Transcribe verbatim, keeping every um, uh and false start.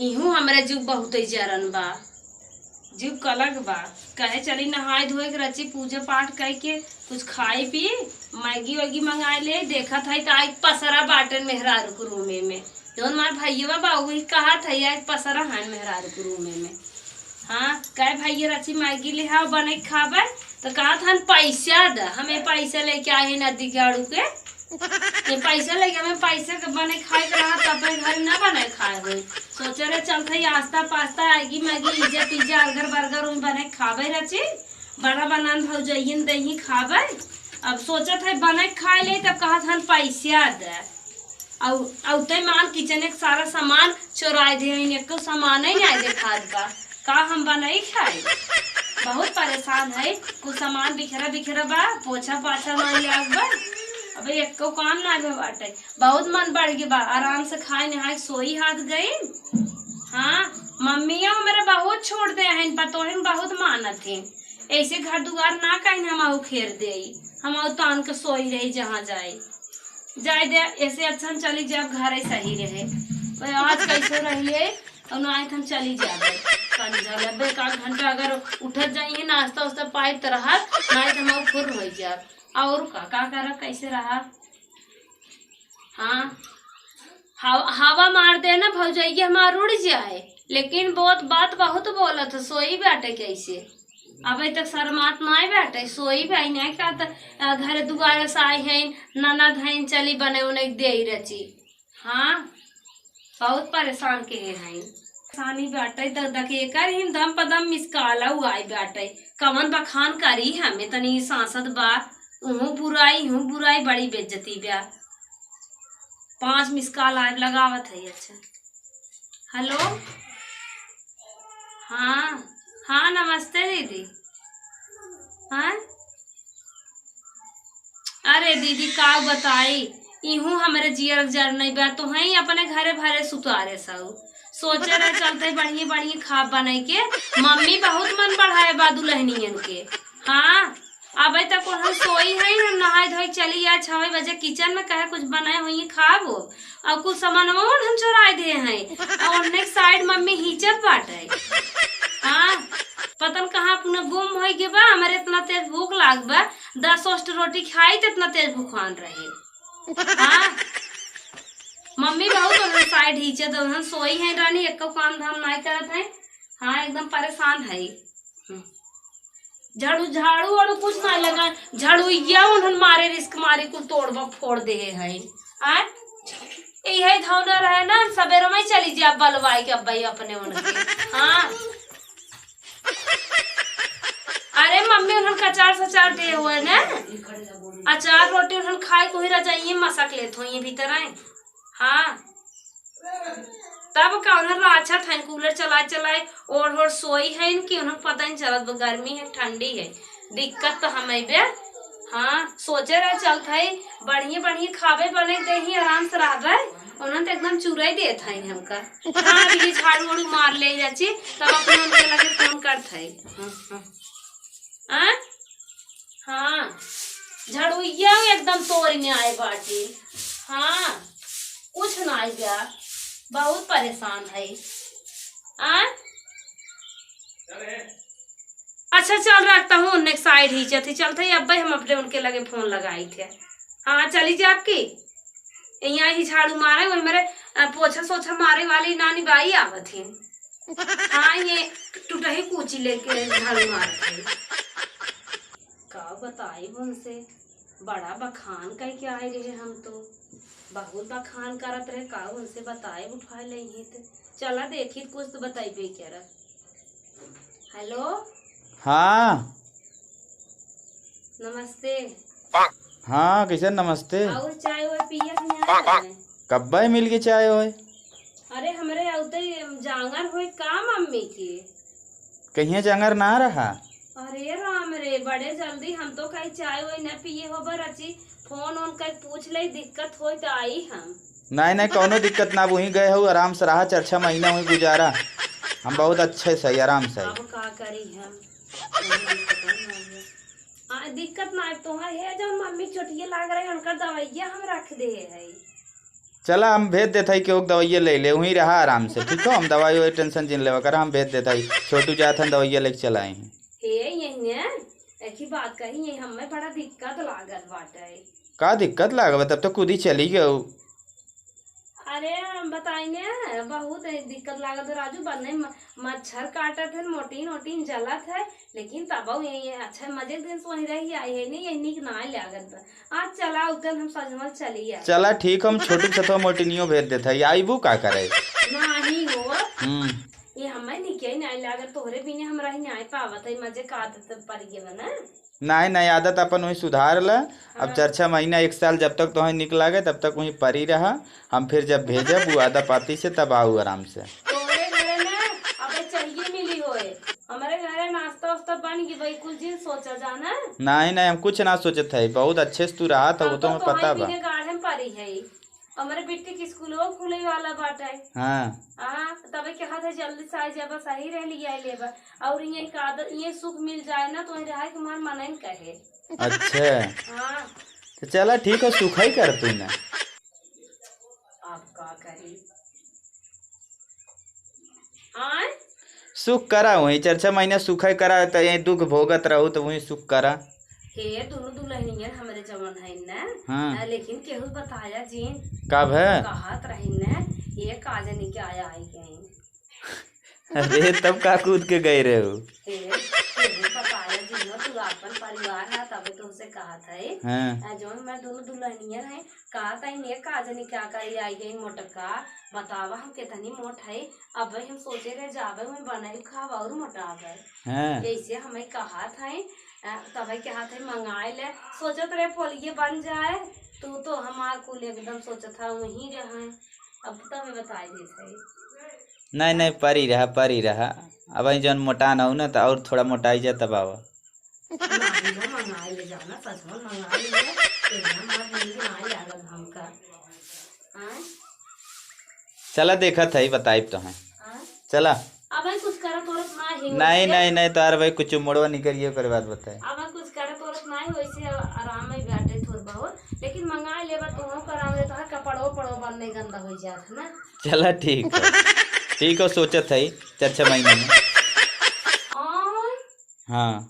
इहू हमरे जुग बहुत जरन बा, जुग कलक बा। कहे चली नहाए धोए के रची, पूजा पाठ कइके कुछ खाई पी, मैगी वैगी मंगाए ले। देखत है त आज पसरा बाटन मेहरारू के रूमे में, जौन हमार भैया बा वही कहत है आज पसरा है मेहरारू के रूमे में। हाँ, कहे भैया रची मैगी ले आओ बने खाबे, तो कहत हन पैसा द। हमें पैसा लेके आए हैं नदी के आड़ू के, ये पैसा लेके हमें पैसा के बने खाए के रहा, तब घर ना बने खाए होई। सोचे रहे चलत है आस्ता पास्ता आएगी मैगी इज्जत इज्जत अर्गर बर्गर उन बने खाबे रची, बड़ा बनान भौजैयन दही खाबे। अब सोचत है बने खाए ले, तब कहत हन पैसा द। अउ अउते माल किचन एक सारा सामान चोराए दे हइन, एको सामान ही नहीं देखात बा। का हम बनाई खाई? बहुत परेशान है, कुछ सामान बिखरा बिखरा बा, पोछा पाछा नहीं लाग बा। अबे एको काम ना भे बाटे, बहुत मन बढ़ गई बा। आराम से खाए नहाए सोई हाथ गई। हाँ, मम्मियों मेरे बहुत छोड़ दे हैं, पतोहिन बहुत मानत हैं। ऐसे घर दुआर ना कहीं हम आऊ खेर दे, हम आऊ तान के सोई रही जहाँ जाए। जाए दे, ऐसे अच्छा हम चली जाब, घरे सही रहे। पर आज कैसे रहिए, और ना आए तो हम चली जाबे। समझल, अब एक आध घंटा अगर उठत जाइए, नाश्ता उस्ता पाइब त रहत, ना आए तो हम फुर हो जाब। और का, का करब, कैसे रहब? हाँ, हव-, हवा मार दे ना भौजैया हमार उड़ जाए, लेकिन बहुत बात बहुत बोलत ह, सोई बाटे कैसे? अबे तक शर्मात नाई बाटे, सोई भाई नाई का त, अ, घरे दुआरे से आई हैं, ननद हैं, चली बने उन्हें दे रची। हाँ, बहुत परेशान के हैं। परेशानी बाटे त देख एकर ही दम प दम मिस कॉल आई बाटे। कवन बखान करी हमें तनी सांसद बा, उहूँ बुराई, इहूँ बुराई, बड़ी बेइज्जती बा। पाँच मिस कॉल आए लगावत है। अच्छा, हेलो, हाँ, हाँ, नमस्ते दीदी। हाँ, अरे दीदी, का बताई, इहूँ हमरे जियर जर नहीं बा, तो हैं अपने घरे भरे सुतारे सऊ। सोचे रहे चलते बढ़िया बढ़िया खाब बनाई के, मम्मी बहुत मन बढ़ाए बा दुल्हनियन के। हाँ, अबे तक ओहन सोई है, हम नहाए धोए चली आए छवे बजे किचन में, कहे कुछ बनाए हुई खाबो, और कुछ सामानवा ओहन चुराए दे हैं, और ओन्ने साइड मम्मी हीचत बाटे। हाँ, पतन कहाँ अपना गुम होई गे बा, हमारे इतना तेज भूख लाग बा, दस ओस्ट रोटी खाई त इतना तेज भूखान रहे। हाँ, मम्मी बहुत ओहन साइड हीचत, ओहन सोई है रानी, एको काम धाम नाई करत है। हाँ, एकदम परेशान है। हम्म। झाड़ू, झाड़ू वाड़ू कुछ ना लगा, झाड़ू या उन्हन मारे रिस्क मारे कुल तोड़बा फोड़ दे है। आय, यही धौना रहे ना, हम सबेरे में चली जाब बलवाई के अब्बई अपने उनके। हाँ, अरे मम्मी उन्हन के अचार सचार दे हुए ने, अचार रोटी उन्हन खाए को ही रजाइए मसक लेत हो ये भीतर आए। हाँ, तब का उन्हन राछत हैं, कूलर चलाए चलाए ओढ़ ओढ़ सोई हैं कि उन्हन पता नहीं चलत बा, गर्मी है, ठंडी है, दिक्कत तो हम अइबे। हाँ, सोचे रहे चलत है, बढ़िया बढ़िया खाबे बने देही, आराम से रहबे, उन्हन तो एकदम चुराई देत हैं हमका। हाँ, अभी ये झाड़ू वाड़ू मार ले जाची, तब अपने उनके लगे फोन करत है। हाँ, हाँ। आ? हाँ, झड़ुइया एकदम तोड़ में आए बाटी। हाँ, कुछ ना आए बा, बहुत परेशान है। आ? अच्छा, चल रखता हूँ, नेक्स्ट साइड ही चलती, चलते ही अब्बे हम अपने उनके लगे फोन लगाई थे। हाँ, चली जा आपकी। यहाँ ही झाड़ू मारे, वही मेरे, अ, पोछा सोछा मारे वाली नानी बाई आवत ही। हाँ, ये टूटही कूची लेके झाड़ू मारत है। का बताई उनसे, बड़ा बखान कइके आए रहे हम तो, बहुत बखान करत रहे, का उनसे बताए उठाए लेही त। चला देखी कुछ तो बताइबे करत। हेलो। हाँ। नमस्ते। हाँ, कैसे नमस्ते? और चाय वाय पियत नहीं है? कब्बे मिल के चाय होए? अरे, हमरे अउते जांगर होए का मम्मी के? कहिए जांगर ना रहा। अरे राम रे, बड़े जल्दी हम तो कहीं चाय वाय न पिए होबा रची। फोन ओन कर पूछ ले, दिक्कत होई त आई हम। नहीं, नहीं, कौनो दिक्कत ना, वहीं गए हो, आराम से रहा, चार छह महीना हुई गुजारा। हम बहुत अच्छे से, आराम से। अब का करी हम? आ, दिक्कत ना, तोहर है जौन मम्मी चोटिये लाग रहे, उनकर दवाइया हम रख दे है। चला, हम भेज देत हई, केहू के दवाइया ले ले, वहीं रहा आराम से, ठीक हो? हम दवाई ववाई tension जिन लेवा करा, हम भेज देत हई। छोटू जात हन, दवाइया लेके चला आई। हे, यही ने, एक ही बात कही, ये हमें बड़ा दिक्कत लागत बाटे। का दिक्कत लागत? तब तो खुद ही चली गऊ। अरे, हम बताई ने, बहुत दिक्कत लागत बा राजू, बने म-, मच्छर काटत है, मोटीन ओटीन जलत है, लेकिन तबहु ये, ये अच्छा मजे के दिन से वहीं रही आई है, नहीं, ये नीक ना लागत बा। आज चला, उतन हम सजमल चली आई। चला ठीक, हम छोटू के सथवा मोटिनियो भेज देत हई, आइबू का करे? नाही हो। हम्म। ये हमें निके नहीं लागत, तोहरे बिने हम रही नहीं पावत है, मजे का आदत पड़ गया ना। नहीं, नहीं, आदत अपन वही सुधार ला। अब हाँ। चार छह महीना, एक साल जब तक तोहे निक लागे, तब तक वहीं परी रहा। हम फिर जब भेजब, वो आदा पाती से, तब आऊ आराम से। तोहरे घरे ना, अबे चाहिए मिली होए। हमरे घरे नाश्ता वास्ता बन गई, भाई, कुल चीज सोचा जाना। नहीं, नहीं, हम कुछ ना सोचत है, बहुत अच्छे से तू रहा था, वो हम तो तो हमें पता तोहरे बा। बिने गाढ़े में परी है। हमरे बिट्टी के स्कूलो खुले वाला बाटे। हाँ। हाँ, तबे कहत है जल्दी से आ जाबा, सही रह लिया लेबा। और ये का आदत, ये सुख मिल जाए ना, तो रहा के हमार मनन कहे। अच्छा। हाँ। तो चला ठीक है, सुख ही कर तू ना। आप का करी? आय? सुख करा, वहीं चार छह महीना सुख ही करा, तो ये दुख भोगत रहू, तो वहीं सुख करा। हे, दोनों दुल्हनियन हमरे जवन है ना, हाँ। आ, लेकिन केहू बताया जिन। का भे? कहत रही ना, ये का जनी के आया आई गई। अरे, तब का कूद के गए रहे हो? हे, केहू बताया जिन, तू आपन परिवार है, तबे तुमसे कहत है। हाँ। आ, जौन मैं दोनों दुल्हनियन है, कहत है, ये का जनी क्या करी आई गई मोटका, बतावा हम कितनी मोट है, अब हम सोचे रहे जाबे, मैं बनाई खाब और मोटाबे। हाँ। जैसे हमें कहत है, अ, तबे कहत है मंगाए ले, सोचत रहे पोलिये बन जाए, तू तो हमार कुल एकदम सोचत है वहीं रहे। अब तबे बताई देत है। नहीं, नहीं, परी रहा, परी रहा। अब ही जौन मोटान हो ना, तो और थोड़ा मोटाई जा तब आवा। नहीं, वो मंगाए ले जाना, सच में मंगाए ले, एकदम मत नहीं लागल हमका। हाँ? चला देखत है, बताइब तो है। हाँ? चला। अब भाई कुछ करत औरत ना ही नहीं, वैसे। नहीं, नहीं, तो यार भाई कुछ मुड़वा निकलिए, ओकर बाद बताए। अब भाई कुछ करत औरत ना ही वैसे, आराम ही बाटे थोड़ बहुत, लेकिन मंगा लेबा तो हो आराम रहता है, कपड़ो पड़ो बन नहीं गंदा हो जात है ना। चला ठीक है। ठीक हो, सोचत है चार छह महीना में। और हाँ।